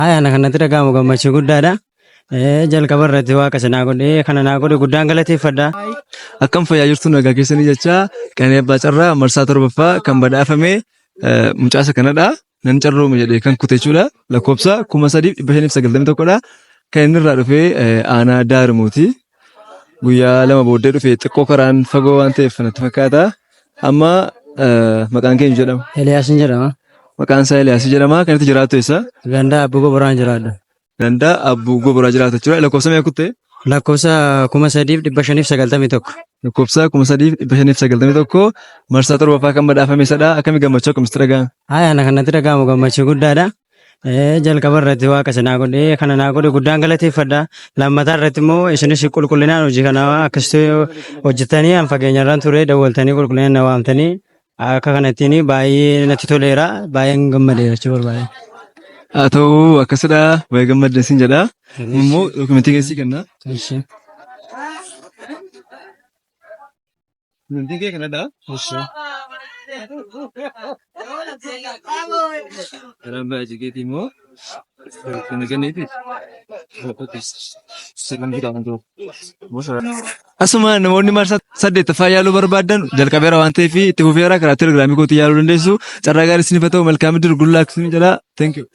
Haaya ana kanatti dhaga'amu gammachuu guddaadha. Jalqaba irratti waaqa isa naa godhe kana naa godhe guddaan galateeffadha. Akkam fayyaa jirtu nagaa keessanii jecha Qananii Abbaa Carraa marsaa torbaffaa kan badhaafame mucaasa kanadha. Nan carroome jedhee kan kute jechuudha. Lakkoofsa 3591 dha. Kan inni irraa dhufe aanaa Daarimuuti. Guyyaa lama booddee dhufe xiqqoo karaan fagoo waan ta'eef natti fakkaata. Amma maqaan keenya jedhama. Eliyaasin jedhama. Maqaan isaa Eliyaas jedhama. Kan itti jiraattu eessa? Ganda Abbuu Goboraan jiraadha. Ganda Abbuu Goboraa jiraata jechuudha. Lakkoofsa meeqa kutte? Lakkoofsa 3591. Lakkoofsa 3591 marsaa torbaffaa kan badhaafame isadha. Akkami gammachuu akkamitti dhaga'ame? Haaya ana kanatti dhaga'amu gammachuu guddaadha. Jalqaba irratti waaqa isa naa godhe kana naa godhe guddaan galateeffadha. Lammataa irratti immoo isinis qulqullinaan hojii kana akkasitti hojjetanii an fageenyarraan ture dawwaltanii qulqullinaan na waamtanii akka kanattiin baay'ee natti toleera baay'een gammadeera jechuu barbaade. Haa ta'u akkasidha baay'ee gammadde sin jedha. Immoo dookumentii keessi kenna. Ishi. Dookumentiin kee kanadha. Ishi. Karaan baay'ee keetii immoo kana kenneefi. Asuma namoonni marsaa saddeettaffaa yaaluu barbaaddan jalqabeera waan ta'eef itti fufeera karaa telegiraamii kootii yaaluu dandeessu. Carraa gaarii isiniif haa ta'u malkaam iddil gullaa isin jedha. Thank you.